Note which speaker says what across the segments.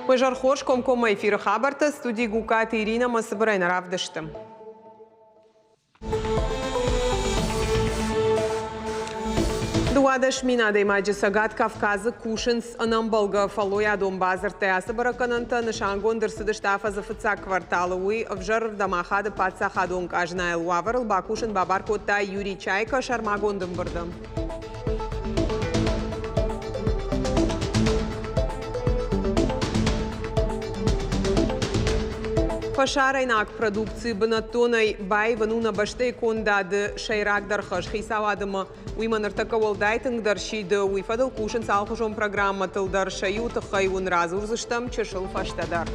Speaker 1: Уе зӕр хорз комкоммӕ эфиры хабӕрттӕ студи Гукаты Ирина мӕ цыбырӕй нӕ равдысты. 12 000 адӕймаджы Цӕгат Кавказы кусынц ӕнӕмбӕлгӕ фӕллойадон бадзырдтӕй. Ацы бӕрӕггӕнӕнтӕ нысангонд ӕрцыдысты афӕдзы фыццаг кварталы. Уый ӕвзӕрырдӕм ахады паддзахадон къазнайыл. Уавӕрыл бакусын бабар кодта Юрий Чайка сӕрмагонд ӕмбырды. Фӕсарӕйнаг продукци бынӕттонӕй баивын у нӕ бӕстӕйы кондады сӕйрагдӕр хӕс. Хицауад ӕмӕ уыимӕ ныртӕккӕ уӕлдай тынгдӕр сиды. Уый фӕдыл кусынц алыхуызон программӕтыл дӕр. Сӕ иуы тыххӕй уын радзурдзыстӕм чысыл фӕстӕдӕр.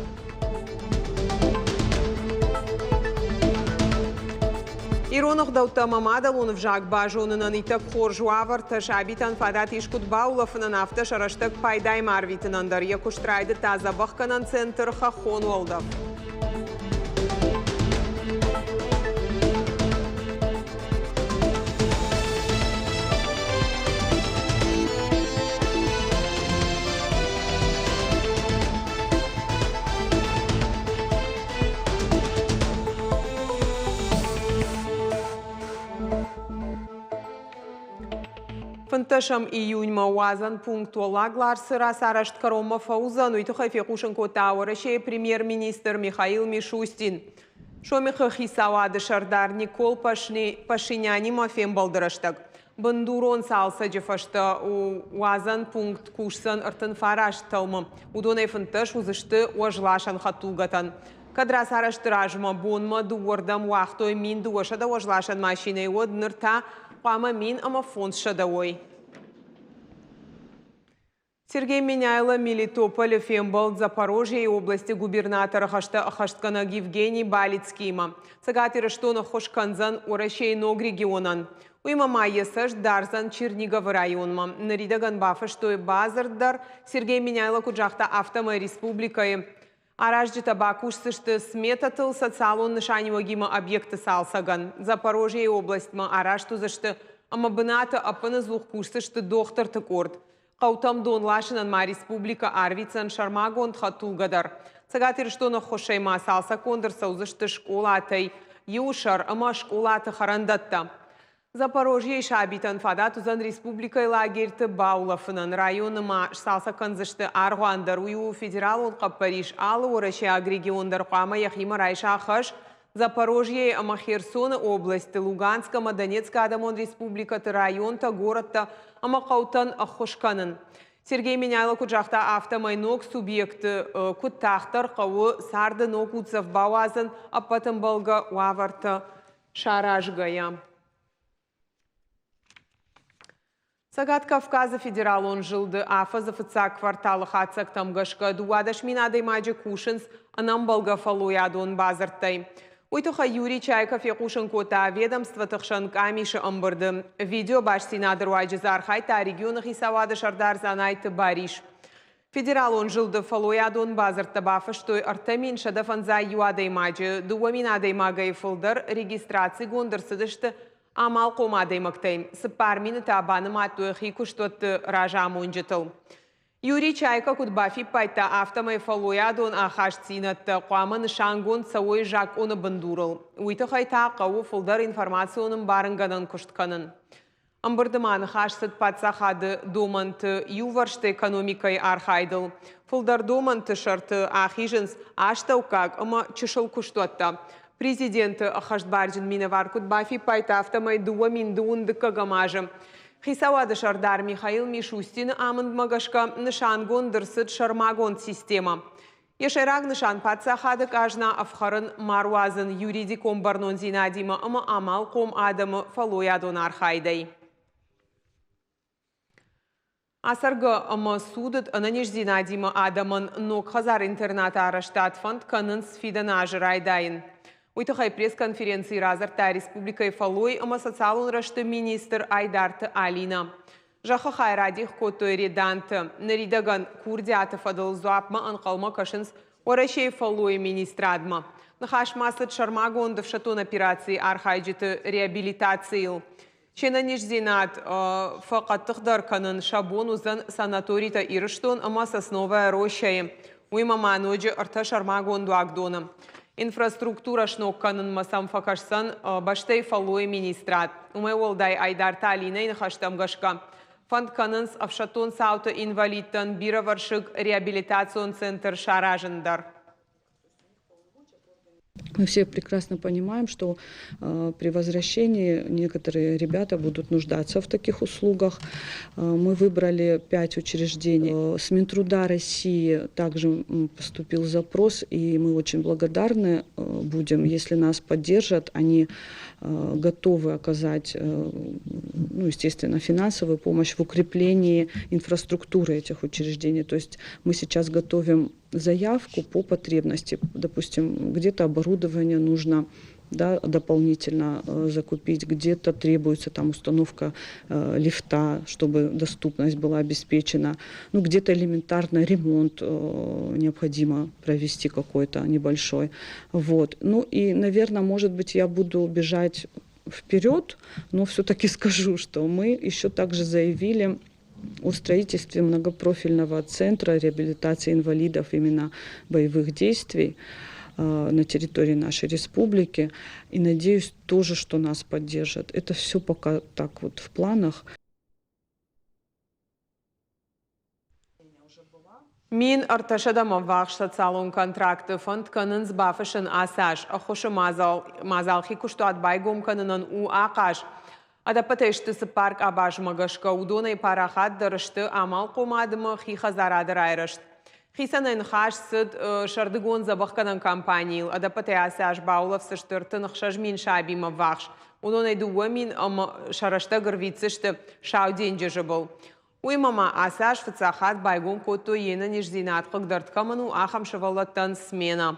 Speaker 1: Ирон ӕгъдӕуттӕ ӕмӕ мадӕлон ӕвзаг базонынӕн иттӕг хорз уавӕртӕ сабитӕн фадат ис куыд баулӕфынӕн, афтӕ сӕ рӕстӕг пайдаимӕ арвитынӕн дӕр. Йӕ куыст райдыдта дзӕбӕхгӕнӕн центр Хӕххон уӕлдӕф. Фынддӕсӕм июньмӕ уадзӕн пункт Уӕллаг Ларсы рацарӕзт кӕронмӕ фӕуыдзӕн, уый тыххӕй фехъусын кодта Уӕрӕсейы премьер-министр Михаил Мишустин. Сомихы хицауады сӕрдар Никол Пашинянимӕ фембӕлды рӕстӕг. Бындурон цалцӕджы фӕстӕ уадзӕн пункт кусдзӕн 39 тӕлмы. Уыдонӕй 15 уыдзысты уӕзласӕн хӕдтулгӕтӕн. Кӕд рацарӕзты размӕ бонмӕ дыууӕрдӕм уагътой 1200 уӕзласӕн машинӕйы, уӕд ныр та хъуамӕ 1500 уой. Сергей Меняйло Мелитополы фембӕлд Запорожьейы областы губернаторы хӕстӕ ӕххӕстгӕнӕг Евгений Балицкиимӕ. Цӕгат Ирыстон ӕххуыс кӕндзӕн Уӕрӕсейы ног регионӕн. Уыимӕ ма йӕ цӕст дардзӕн Черниговы районмӕ. Ныридӕгӕн бафыстой бадзырд дӕр. Сергей Меняйло куыд загъта, афтӕмӕй республикӕйы Аразджытӕ бакусдзысты сметӕтыл социалон нысаниуӕгимӕ объекты цалцӕгӕн. Запорожьейы областмӕ арӕзт уыдзысты ӕмӕ бынаты ӕппынӕдзух кусдзысты дохтырты къорд. Хъӕутӕм дон ласынӕн ма республикӕ арвитдзӕн сӕрмагонд хӕдтулгӕ дӕр. Цӕгат Ирыстоны ӕххуысӕй ма цалцӕггонд ӕрцӕудзысты скъолатӕй иуы сӕр ӕмӕ скъолаты хӕрӕндӕттӕ. Запорожьейы сабитӕн фадат уыдзӕн республикӕйы лагерьты баулӕфынӕн. Районы ма сцалцӕг кӕндзысты аргъуан дӕр. Уый у федералон хъӕппӕрис. Алы уӕрӕсейаг регион дӕр хъуамӕ йӕхимӕ райса хӕс Запорожьейы ӕмӕ Херсоны облӕстты, Луганск ӕмӕ Донецкы адӕмон республикӕты районтӕ, горӕттӕ ӕмӕ хъӕутӕн ӕххуыс кӕнын. Сергей Меняйло куыд загъта, афтӕмӕй ног субъекты куыд тагъддӕр хъӕуы царды ног уддзӕф бауадзын ӕппӕт ӕмбӕлгӕ уавӕртӕ саразгӕйӕ. Цӕгат Кавказы федералон зылды афӕдзы фыццаг кварталы хатдзӕгтӕм гӕсгӕ 12 000 адӕймаджы кусынц ӕнӕмбӕлгӕ фӕллойадон бадзырдтӕй. Уый тыххӕй Юрий Чайка фехъусын кодта ведомствоты хсӕн къамисы ӕмбырды. Видеобастдзинады руаджы дзы архайдта регионы хицауады сӕрдар Дзанайты Барис. Федералон зылды фӕллойадон бадзырдтӕ бафыстой 3151 адӕймаджы, 2000 адӕймагӕй фылдӕр регистрацигонд ӕрцыдысты амалхъом адӕймӕгтӕй, 4000 та банымадтой хи куыстуӕтты разамонджытыл. Юрий Чайка куыд бафиппайдта, афтӕмӕй фӕллойадон ахастдзинӕдтӕ хъуамӕ нысангонд цӕуой закъоны бындурыл. Уый тыххӕй та хъӕуы фылдӕр информацион ӕмбарынгӕнӕн куыст кӕнын. Ӕмбырды ма ныхас цыд паддзахады домӕнты иувӕрсты экономикӕйы архайдыл. Фылдӕр домӕнты сӕрты ахизынц астӕуккаг ӕмӕ чысыл куыстуӕттӕ. Президенты ӕххӕстбарджын минӕвар куыд бафиппайдта, афтӕмӕй 2021 азы Хицауады сӕрдар Михаил Мишустины амындмӕ гӕсгӕ нысангонд ӕрцыд сӕрмагонд системӕ. Йӕ сӕйраг нысан паддзахады къазна ӕфхӕрын ма руадзын юридикон бӕрнондзинадимӕ ӕмӕ амалхъом адӕмы фӕллойадон архайдӕй. Ацӕргӕ ӕмӕ цудыд ӕнӕниздзинадимӕ адӕмӕн ног хӕдзар-интернаты арӕзтад фӕнд кӕнынц фидӕн азы райдайын. Уый тыххӕй пресс-конференцийы радзырдта республикӕйы фӕллой ӕмӕ социалон рӕзты министр Айдарты Алинӕ. Зӕххы хай радих кодтой Реданты. Ныридӕгӕн курдиаты фӕдыл дзуаппмӕ ӕнхъӕлмӕ кӕсынц Уӕрӕсейы фӕллойы министрадмӕ. Ныхас ма цыд сӕрмагонд ӕфсӕддон операцийы архайджыты реабилитацийыл. Се нӕниздзинад фӕхъӕддыхдӕр кӕнын сӕ бон уыдзӕн санаторитӕ Ирыстон ӕмӕ Сосновая роща-йы. Уыимӕ ма ноджы ӕртӕ сӕрмагонд уагдоны. Инфраструктурӕ сног кӕнынмӕ сӕм фӕкӕсдзӕн бӕстӕйы фӕллойы министрад. Уымӕй уӕлдай Айдарты Алинӕйы ныхӕстӕм гӕсгӕ, фӕнд кӕнынц ӕфсӕддон цауты инвалидтӕн бирӕвӕрсыг реабилитацион центр саразын дӕр.
Speaker 2: Мы все прекрасно понимаем, что при возвращении некоторые ребята будут нуждаться в таких услугах. Мы выбрали 5 учреждений. С Минтруда России также поступил запрос, и мы очень благодарны будем, если нас поддержат. Они готовы оказать, ну, естественно, финансовую помощь в укреплении инфраструктуры этих учреждений. То есть мы сейчас готовим заявку по потребности. Допустим, где-то оборудование нужно, да, дополнительно закупить, где-то требуется там установка лифта, чтобы доступность была обеспечена, ну, где-то элементарно ремонт необходимо провести какой-то небольшой. Вот. Ну и, наверное, может быть, я буду бежать вперед, но все-таки скажу, что мы еще также заявили о строительстве многопрофильного центра реабилитации инвалидов именно боевых действий на территории нашей республики. И надеюсь тоже, что нас поддержат. Это все пока так вот в планах.
Speaker 1: 1300 ӕввахс социалон контракты фӕнд кӕнынц бафыссын ацы аз. Ӕххуысы мадзал, мадзал хи куыстуат байгом кӕнынӕн у ахъаз. Ӕдӕппӕтӕй сты цыппар къабазмӕ гӕсгӕ, уыдонӕй парахатдӕр сты амалхъомадмӕ, хи хӕдзарады райрӕзт. Хицӕнӕй ныхас цыд сӕрдыгон дзӕбӕхгӕнӕн кампанийыл. Ӕдӕппӕтӕй ацы аз баулӕфдзысты 36 000 сабимӕ ввахс. Уыдонӕй 2000 ӕмӕ сӕ рӕстӕг ӕрвитдзысты Сау денджызы был. Уыимӕ ма ацы аз фыццаг хатт байгом кодтой, йе нӕниздзинад хъыгдӕрд кӕмӕн у, ахӕм сывӕллӕттӕн сменӕ.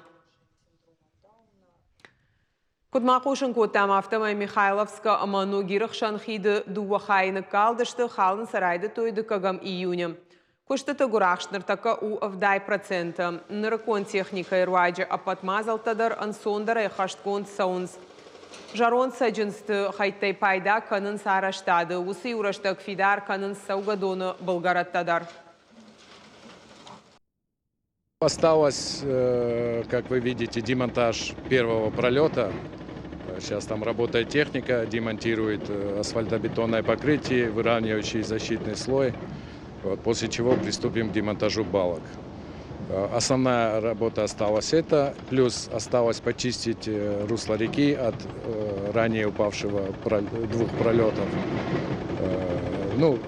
Speaker 1: Куыд ма хъусын кодтам, афтӕмӕй Михайловскы ӕмӕ Ногиры хсӕн хиды дыууӕ хайы ныккалдысты, халын сӕ райдыдтой дыккӕгӕм июны. Куыстыты гуырахст ныртӕккӕ у 70%. Нырыккон техникӕйы руаджы ӕппӕт мадзӕлттӕ дӕр ӕнцондӕрӕй хӕстгонд цӕуынц. Зӕронд цӕджындзты хӕйттӕй пайда кӕнынц арӕзтады, уыцы иу рӕстӕг фидар кӕнынц цӕугӕдоны былгӕрӕттӕ дӕр.
Speaker 3: Осталось, как вы видите, демонтаж первого пролета. Сейчас там работает техника, демонтирует асфальтобетонное покрытие, выравнивающий защитный слой. Вот, после чего приступим к демонтажу балок. Основная работа осталась это, плюс осталось почистить русло реки от ранее упавшего двух пролетов. Ну,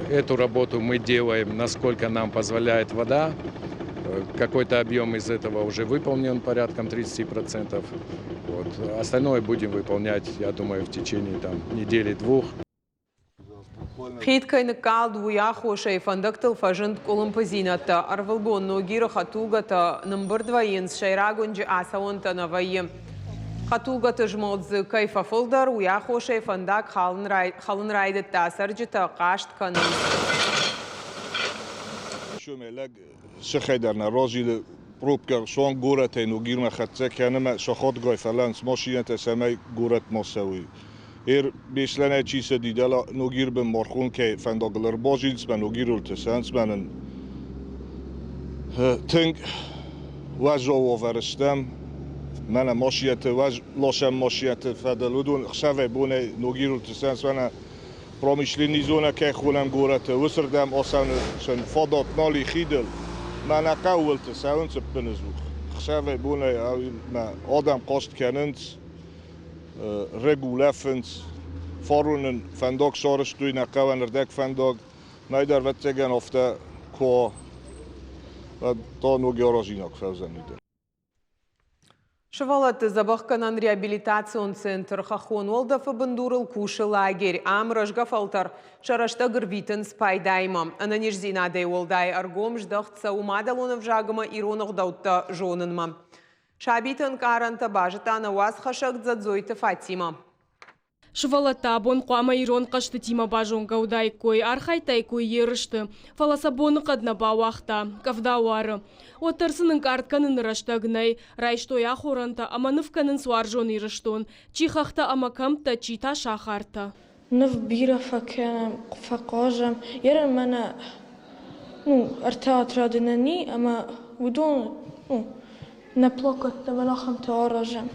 Speaker 3: эту работу мы делаем, насколько нам позволяет вода. Какой-то объем из этого уже выполнен, порядком 30%. Вот. Остальное будем выполнять, я думаю, в течение там, недели-двух.
Speaker 1: Хид кӕй ныккалд, уый аххосӕй фӕндӕгтыл фӕзынд къуылымпыдзинӕдтӕ. Ӕрвылбон Ногиры хӕдтулгӕтӕ нымбырд вӕййынц, сӕйраг уынджы ацӕуӕнтӕ нӕ вӕййы. Хӕдтулгӕты змӕлд дзы кӕй фӕфылдӕр, уый аххосӕй фӕндаг хӕлын райдыдта, цӕрджытӕ хъаст кӕнынц.
Speaker 4: Сыхӕй дӕр нӕ разилы пробкӕ суанг горӕтӕй Ногирмӕ хӕццӕ кӕны ӕмӕ сахатгай фӕлӕнц машинӕтӕ, цӕмӕй горӕтмӕ цӕуой. Эр Беслӕнӕй чи цыди, дӕлӕ Ногирбын Мархонкӕйы фӕндагыл ӕрбазилынц мӕ Ногирылты цӕуынц мӕнӕн тынг уӕззау уавӕры стӕм. Мӕнӕ машинӕты, ласӕн машинӕты фӕдыл уыдон ӕхсӕвӕй-бонӕй Ногирылты цӕуынц мӕнӕ промышленный зонӕ кӕй хонӕм горӕты, уыцырдӕм ацӕуын фадат нал и хидыл. Мӕнӕ хъӕуылты цӕуынц ӕппынӕдзух. Ӕхсӕвӕй-бонӕй адӕм хъаст кӕнынц, рыг улӕфынц. Фаронын фӕндаг сарӕзтой нӕ хъӕуӕн ӕрдӕгфӕндаг. Нӕдӕр, ӕвӕццӕгӕн, афтӕ куы уа, та ног аразинаг фӕуыдзӕни дӕр.
Speaker 1: Сывӕллӕтты дзӕбӕхгӕнӕн реабилитацион центр хӕххон уӕлдӕфы бындурыл кусы лагерь. Ам рӕзгӕ фӕлтӕр сӕ рӕстӕг ӕрвитынц пайдаимӕ. Ӕнӕниздзинадӕй уӕлдай ӕргом здӕхт цӕуы мадӕлон ӕвзаг ӕмӕ ирон ӕгъдӕуттӕ зонынмӕ. Сабиты ӕнкъарӕнтӕ базыдта нӕ уацхӕссӕг Дзӕдзойты Фатимӕ.
Speaker 5: Сывӕллӕттӕ абон хъуамӕ ирон хъӕзтытимӕ базонгӕ уыдаиккой, архайдтаиккой ерысты, фӕлӕ сӕ боныхъӕд нӕ бауагъта, къӕвда уары. Уӕддӕр сын ӕнкъард кӕныны рӕстӕг нӕй, райстой ахорӕнтӕ ӕмӕ ныв кӕнынц уарзон Ирыстон, чи хӕхтӕ ӕмӕ кӕмттӕ, чи та сахартӕ.
Speaker 6: Ныв бирӕ фӕкӕнӕм, фӕхъазӕм. Ерын мӕнӕ. Ну, ӕртӕ отряды нӕ ни, ӕмӕ уыдон, ну, нӕ плакаттӕ ахӕмтӕ аразӕм.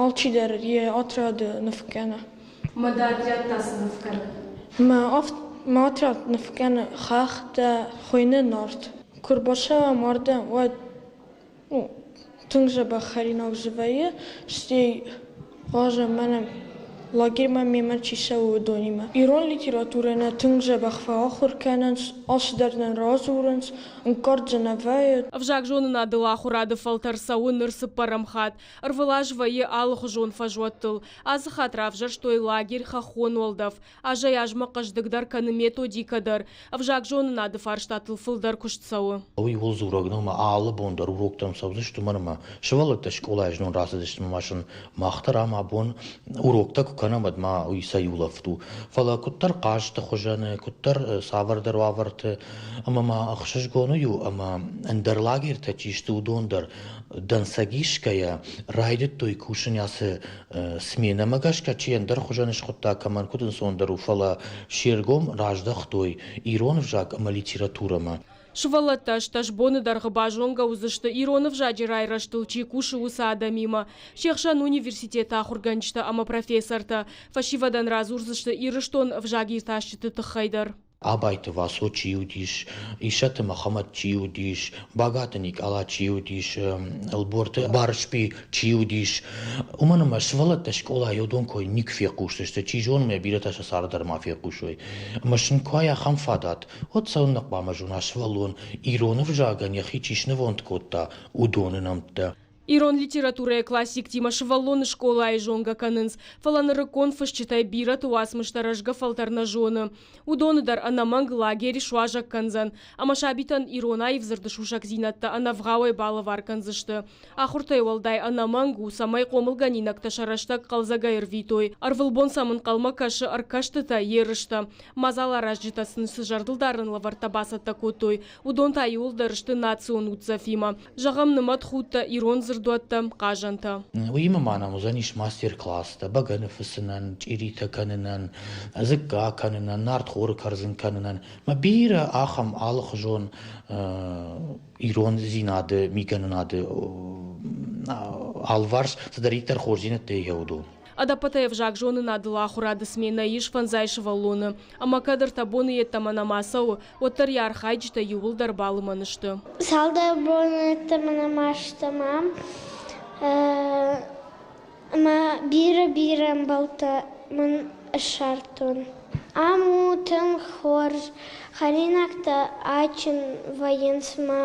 Speaker 6: Алчидӕр йӕ отряды ныв кӕны.
Speaker 5: Мӕ дӕ отряд та цы ныв кӕны?
Speaker 6: Мӕ отряд ныв кӕны хӕхтӕ, хуыйны Нарт. Куы рбацӕуӕм ардӕм, уӕд, ну, тынг дзӕбӕх хӕринаг дзы вӕййы, стӕй хъазӕм мӕнӕ лагерьмӕ мемӕ чи цӕуы, уыдонимӕ. Ирон литературӕ нӕ тынг дзӕбӕх фӕахуыр кӕнынц, алцыдӕр нын радзурынц, ӕнкъард дзы нӕ вӕййы.
Speaker 5: Ӕвзагзонынадыл ахуырады фӕлтӕр цӕуы ныр цыппӕрӕм хатт. Ӕрвылаз вӕййы алыхуызон фӕзуӕттыл. Ацы хатт равзӕрстой лагерь Хӕххон уӕлдӕф. Азӕй-азмӕ хъӕздыгдӕр кӕны методикӕ дӕр. Ӕвзагзонынады фарстатыл фылдӕр куыст цӕуы.
Speaker 7: Уый ууыл дзурӕг нӕу, ӕмӕ алы бон дӕр уроктӕм цӕудзысты, уымӕн ӕмӕ сывӕллӕттӕ скъолайы знон рацыдысты ӕмӕ сын мах дӕр ам абон уроктӕ куы кӕнӕм, уӕд ма уый сӕ улӕфт у. Фӕлӕ куыддӕр хъазты хуызӕны, куыддӕр цавӕрдӕр уавӕрты ӕмӕ ма ӕхсызгон уый у, ӕмӕ ӕндӕр лагертӕ чи сты, уыдон дӕр дӕнцӕг исгӕйӕ райдыдтой кусын ацы сменӕмӕ гӕсгӕ чи ӕндӕр хуызӕн схуыдта, кӕмӕн куыд ӕнцондӕр у, фӕлӕ се ргом раздӕхтой ирон ӕвзаг ӕмӕ литературӕмӕ.
Speaker 5: Сывӕллӕттӕ 18 боны дӕргъы базонгӕ уыдзысты, ирон ӕвзаджы райрӕзтыл чи кусы, уыцы адӕмимӕ. Се хсӕн университеты ахуыргӕнджытӕ ӕмӕ профессортӕ. Фӕсивӕдӕн радзурдзысты Ирыстон ӕвзагиртасджыты тыххӕй дӕр.
Speaker 7: Абайты Васо чи уыдис, Исаты Мӕхӕмӕт чи уыдис, Багаты Никъала чи уыдис, Ӕлборты Барысби чи уыдис. Уымӕн ӕмӕ сывӕллӕттӕ скъолайы уыдон кой никуы фехъусдзысты, чи зоны, мӕ бирӕтӕ сӕ царды дӕр ма фехъусой. Ӕмӕ сын куы уа ахӕм фадат, уӕд цӕуылнӕ хъуамӕ зона сывӕллон, ирон ӕвзагӕн йӕхи чи снывонд кодта, уыдоны нӕмттӕ.
Speaker 5: Ирон литературӕйы классиктимӕ сывӕллоны скъолайы зонгӕ кӕнынц, фӕлӕ нырыккон фысджытӕй бирӕты уацмыстӕ рӕзгӕ фӕлтӕр нӕ зоны. Уыдоны дӕр ӕнӕмӕнг лагерь суазӕг кӕндзӕн, ӕмӕ сабитӕн ирон аив дзырды сусӕгдзинӕдтӕ ӕнӕвгъауӕй балӕвар кӕндзысты. Ахуыртӕй уӕлдай ӕнӕмӕнг у, цӕмӕй хъомылгӕнинӕгтӕ сӕ рӕстӕг хъӕлдзӕгӕй ӕрвитой. Ӕрвылбон сӕм ӕнхъӕлмӕ кӕсы ӕркӕстытӕ, ерыстӕ. Мадзаларазджытӕ сын цы зӕрдылдарӕн лӕвӕрттӕ бацӕттӕ кодтой, уыдон та иууылдӕр сты национ уддзӕфимӕ. Зӕгъӕм, нымӕтхудтӕ, ирон дзырдуӕттӕ, хъазӕнтӕ.
Speaker 7: Уыимӕ ма нӕм уыдзӕнис мастер-класстӕ бӕгӕны фыцынӕн, чъиритӕ кӕнынӕн, дзыкка кӕнынӕн, нартхоры кӕрдзын кӕнынӕн. Мӕ бирӕ ахӕм алыхуызон ирондзинады, мигӕнынады алыварс цыдӕриддӕр хорздзинӕдтӕ ис, уыдон.
Speaker 5: Ӕдӕппӕтӕй ӕвзагзонынадыл ахуырады сменӕ ис фӕндзай сывӕллоны. Ӕмӕ кӕд ӕртӕ боны йеддӕмӕ нӕма цӕуы, уӕддӕр йӕ архайджытӕ иууылдӕр балымӕн сты.
Speaker 8: Цалдӕр боны йеддӕмӕ нӕма стӕм ам. Ӕмӕ бирӕ-бирӕ ӕмбӕлттӕ мын ссардтон. Ам у тынг хорз, хӕринӕгтӕ адджын вӕййынц мӕ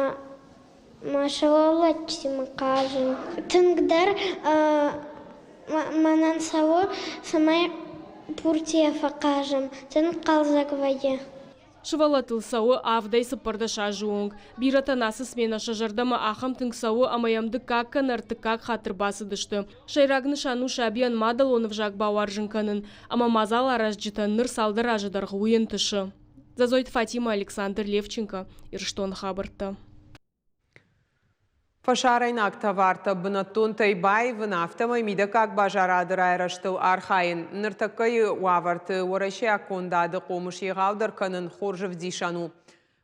Speaker 8: Мӕ сывӕллӕттимӕ хъазын. Тынгдӕр мӕнӕн цӕуы, цӕмӕй пуртийӕ фӕхъазӕм. Тынг хъӕлдзӕг вӕййы.
Speaker 5: Сывӕллӕттыл цӕуы авдӕй 14 азы онг. Бирӕтӕн ацы сменӕ сӕ зӕрдӕмӕ ахӕм тынг цӕуы, ӕмӕ йӕм дыккаг кӕнӕ ӕртыккаг хатт ӕрбацыдысты. Сӕйраг нысан у сабийӕн мадӕлон ӕвзаг бауарзын кӕнын, ӕмӕ мадзаларазджытӕн ныр цалдӕр азы дӕргъы уый ӕнтысы. Дзӕдзойты Фатимӕ, Александр Левченко, Ирыстоны хабӕрттӕ.
Speaker 1: Фӕсарӕйнаг товартӕ бынӕттонтӕй баивын, афтӕмӕй мидӕггаг базарады райрӕзтыл архайын. Ныртӕккӕйы уавӕрты уӕрӕсейаг кондады хъомыс егъаудӕр кӕнын хорз ӕвдисӕн у.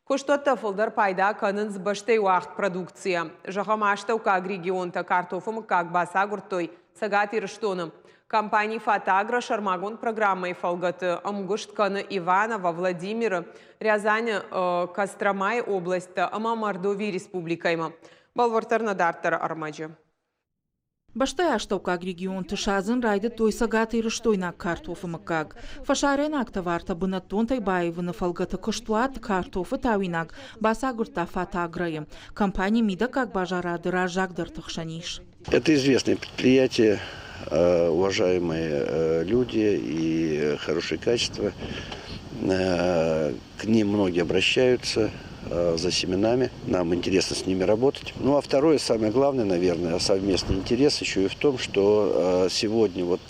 Speaker 1: Куыстуӕттӕ фылдӕр пайда кӕнынц бӕстӕй уагъд продукцийӕ. Зӕгъӕм, астӕуккаг регионтӕ картофы мыггаг бацагуырдтой Цӕгат Ирыстоны. Компани «Фатагро» сӕрмагонд программӕйы фӕлгӕты ӕмгуыст кӕны Иваново, Владимиры, Рязаны, Костромайы облӕсттӕ ӕмӕ Мордовийы республикӕимӕ. Бӕлвырддӕр нӕ дарддӕры ӕрмӕджы.
Speaker 9: Бӕстӕйы астӕуккаг регионты садзын райдыдтой цӕгатирыстойнаг картофы мыггаг. Фӕсарӕйнаг товартӕ бынӕттонтӕй баивыны фӕлгӕты куыстуат картофы тауинаг бацагуырдта Фатагройы. Компани мидӕггаг базарады раззагдӕрты хсӕн ис.
Speaker 10: Это известное предприятие, уважаемые люди и хорошее качество. К ним многие обращаются за семенами. Нам интересно с ними работать. Ну а второе, самое главное, наверное, совместный интерес еще и в том, что сегодня вот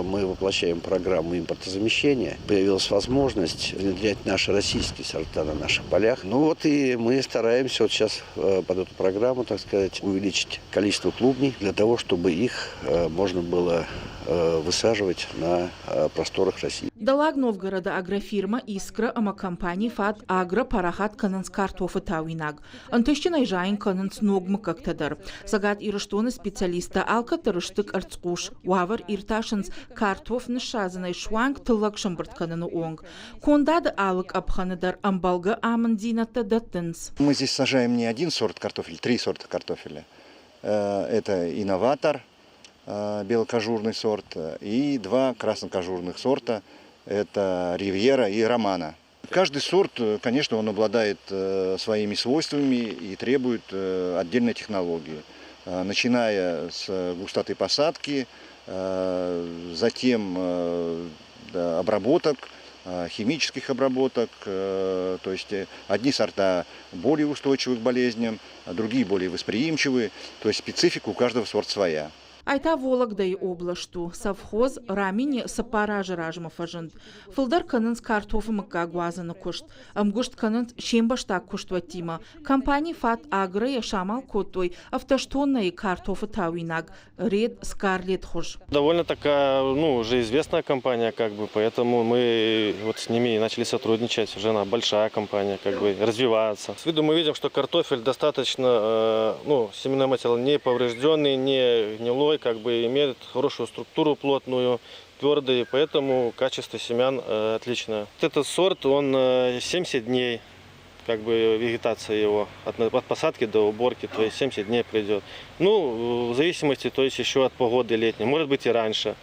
Speaker 10: мы воплощаем программу импортозамещения. Появилась возможность внедрять наши российские сорта на наших полях. Ну вот и мы стараемся вот сейчас под эту программу, так сказать, увеличить количество клубней для того, чтобы их можно было высаживать на просторах России.
Speaker 9: Дӕллаг Новгороды агрофирмӕ «Искра» ӕмӕ компани «Фат Агро» парахат кӕнынц картофы тауинаг. Ӕнтыстджынӕй зайын кӕнынц ног мыггӕгтӕ дӕр. Цӕгат Ирыстоны специалисттӕ алкӕддӕр сты къӕрцхъус. Уавӕр иртасынц картоф ныссадзынӕй суанг тыллӕг сӕмбырд кӕныны онг. Кондады алы къӕпхӕны дӕр ӕмбӕлгӕ амынддзинӕдтӕ дӕттынц.
Speaker 11: Мы здесь сажаем не один сорт картофеля, три сорта картофеля. Это инноватор, белокожурный сорт, и два краснокожурных сорта. Это Ривьера и Романа. Каждый сорт, конечно, он обладает своими свойствами и требует отдельной технологии. Начиная с густоты посадки, затем обработок, химических обработок, то есть одни сорта более устойчивы к болезням, другие более восприимчивы, то есть специфика у каждого сорта своя.
Speaker 9: Ай та Вологдӕйы област у. Совхоз Рамини цыппар азы размӕ фӕзынд. Фылдӕр кӕнынц картофы мыггаг уадзыны куыст. Ӕмгуыст кӕнынц се мбӕстаг куыстуӕттимӕ. Компани Фат Агро-йӕ самал кодтой ӕвддӕс тоннӕйы картофы тауинаг Ред Скарлет хуыз.
Speaker 12: Довольно такая, ну, уже известная компания, как бы, поэтому мы вот с ними и начали сотрудничать. Уже она большая компания, как бы, развивается. С виду мы видим, что картофель достаточно, ну, семенной материал не поврежденный, не гнилой, как бы, имеет хорошую структуру плотную, твердый, поэтому качество семян отличное. Этот сорт, он 70 дней, как бы вегетация его от посадки до уборки, то есть 70 дней пройдет. Ну, в зависимости, то есть еще от погоды летней, может быть и раньше,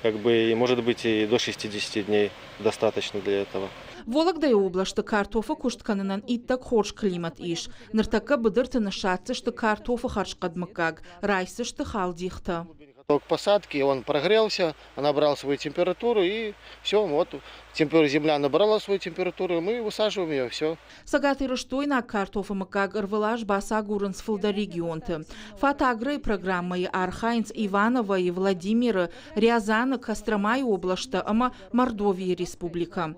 Speaker 12: как бы, и может быть и до 60 дней достаточно для этого.
Speaker 9: Вологдӕйы областы картофы куыст кӕнынӕн иттӕг хорз климат ис. Ныртӕккӕ быдырты ныссадздзысты картофы хӕрзхъӕд мыггаг, райсдзысты халдихтӕ.
Speaker 13: К посадке он прогрелся, набрал свою температуру и все, вот земля набрала свою температуру, мы высаживаем ее, все.
Speaker 9: Цӕгатирыстойнаг картофы мыггаг ӕрвылаз бацагурынц фылдӕр регионты. Фат-Агройы программӕйы архайынц Ивановойы, Владимиры, Рязаны, Костромайы областтӕ ӕмӕ Мордовийы республикӕ.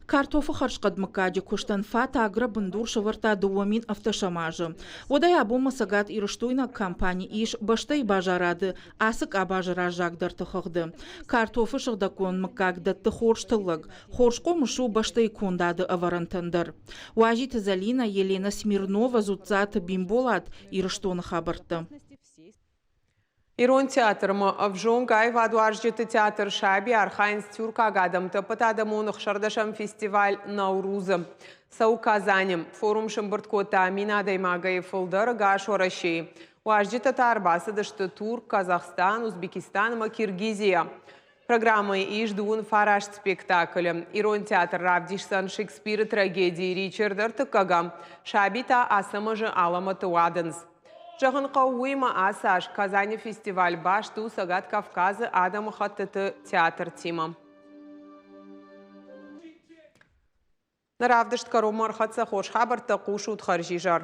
Speaker 9: Картофы хӕрзхъӕд мыггаджы куыстӕн Фат-Агро бындур сӕвӕрдта 2007 азы. Уӕдӕй абонмӕ Цӕгат Ирыстойнаг компани ис бӕстӕйы базарады ацы къабазы раззагдӕрты хыгъды. Картофы сыгъдӕггонд мыггаг дӕтты хорз тыллӕг, хорз хъомыс у бӕстӕйы кондады ӕвӕрӕнтӕн дӕр. Уазиты Зӕлинӕ, Елена Смирнова, Дзуццаты Бимболат, Ирыстоны хабӕрттӕ.
Speaker 1: Ирон театрмӕ ӕвзонг аивадуарзджыты театр «Саби» архайынц тюркаг адӕмты ӕппӕтадӕмон ӕхсӕрдӕсӕм фестиваль «Наурузы». Цӕуы Казаны. Форум сӕмбырд кодта 1000 адӕймагӕй фылдӕр ӕгас Уӕрӕсейы. Уазджытӕ та ӕрбацыдысты Турк, Казахстан, Узбекистан ӕмӕ Киргизийӕ. Программӕйы ис 29 спектаклы. Ирон театр равдисдзӕн Шекспиры трагеди «Ричард ӕртыккӕгӕм», сабитӕ Ацӕмӕзы алӕмӕты уадындз. Зӕгъын хъӕуы уыимӕ ацы аз Казаны фестиваль баст у Цӕгат Кавказы адӕмыхӕттыты театртимӕ. Нӕ равдыст кӕронмӕ ӕрхӕццӕ хорз хабӕрттӕ хъусут хӕрзизӕр.